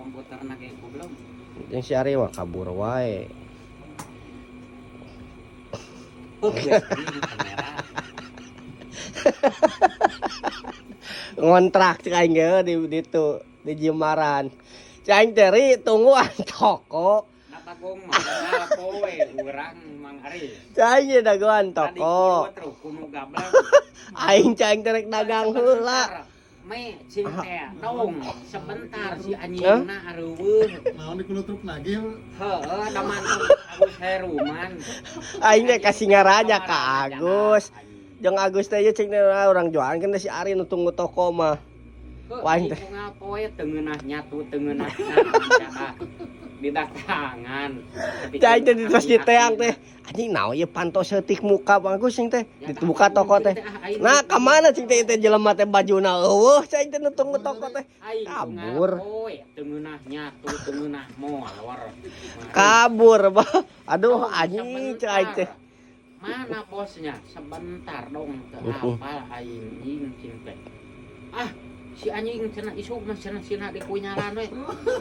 Komputerna ge goblok. Jeung si Ari mah kabur wae. Oh, geus di kamera. Ngontrak cek aing ge di ditu di Jimbaran. Cek aing teh ri tungguan toko. Da Bagong mah kenal poe urang Mang Aris. Cek aing ge dagoan Tadi toko. kudu terus kudu gablek. Aing cek aing teh rek dagang heula. Me cing teh dong sebentar si anjingna areuweuh. Naon di kulo truk nagih. Heeh, da mantu Agus Heruman. Aing teh ka Singaraja ka Agus. Jeung Agus teh ieu cek teh urang jualan kan si Ari nu tunggu toko mah. Wah, aing Wah, teh. teh. Poe teu ngeunah nyatu teu ngeunah didatangan. Cek aing teh terus diteang teh. Anjing naon ieu panto seutik muka Bang Agus cing teh. Dibuka toko teh. Nah, ka mana cing teh teh jelema teh bajuna eueuh cek aing teh nu tunggu toko teh. Kabur. Poe teu ngeunah nyatu teu ngeunah molor. Kabur, bah. Aduh, anjing cek aing teh. Mana bosnya? Sebentar dong, teu apal aing jing cing teh. Ah, si anjing cenah isuk mah cenah sina dikunyalan we.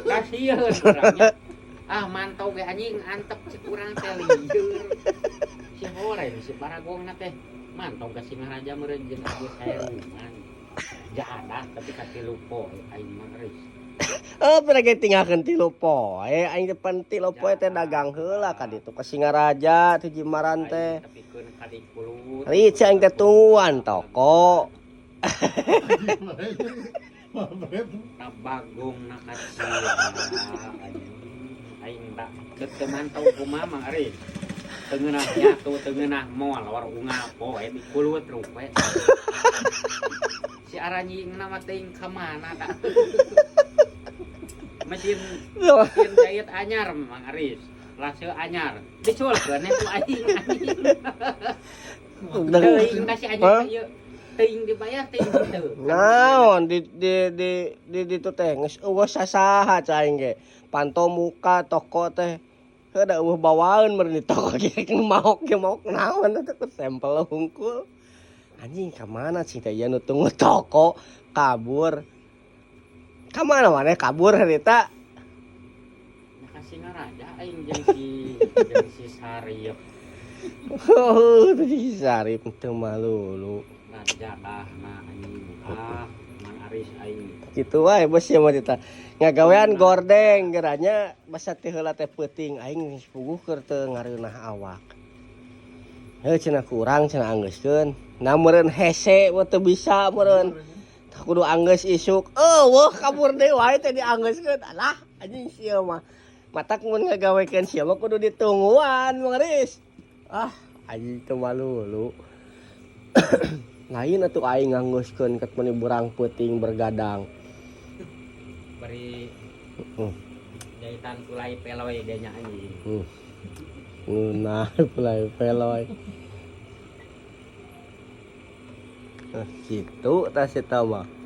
Kasieun urangnya. Ah, mantau ge anjing antep cek urang teh lieur. Si hore si Paragongna teh. Mantau ka Singaraja meureun jeung Agus Heruman. Jadah tapi ka tilu poe aing mah geus. Eh, pernah ge tinggalkeun tilu poe. Aing teh pan tilu poe teh dagang heula ka ditu ka Singaraja teh Jimbaran teh. Aing tepikeun ka dikulut. Ri cek aing teh tungguan toko. Bagong na kacil aing tak teu mantau kumaha Mang Aris. Teu ngeunah nyatu teu ngeunah molor unggal poe dikulut rupe. Si aranjingna mah teuing ka mana da. Mesin mesin jahit anyar Mang Aris. Laseu anyar. Diculkeun ku aing anjing. Teuing da si anjing Hah? teh ieu. Teuing dibayar teuing teu. Naon di ditu teh geus eueuh sasaha cai aing ge. Panto muka toko teh. Heuh da eueuh bawaeun meureun di toko ge maok ge maok naon atuh ku sampel hungkul. Anjing ka mana cing teh ieu nu tunggu toko kabur. Ka mana maneh kabur harita? Nah, ka Singaraja aing jeung si Sarip. Oh, teu si Sarip teu malulu. Rajadahna anjing. Ah, Mang Aris aing. Kitu wae bos ieu mah teh. Ngagawean gordeng geranya basa teh heula teh peuting aing geus puguh keur teu ngareunah awak. Heuh cenah ku urang cenah anggeuskeun. Nah meureun hese mah teu bisa meureun. Kudu anggeus isuk. Eueuh kabur deui wae teh dianggeuskeun. Alah anjing sia mah. Matak mun ngagawekeun sia mah kudu ditungguan Mang Aris. Ah anjing teu malulu. Lain atuh aing nganggeuskeun ket meuni burang peuting bergadang. Bari jahitan kulai peloy ge nya anjing. Ngeunah kulai peloy. Nah, kitu tah si mah.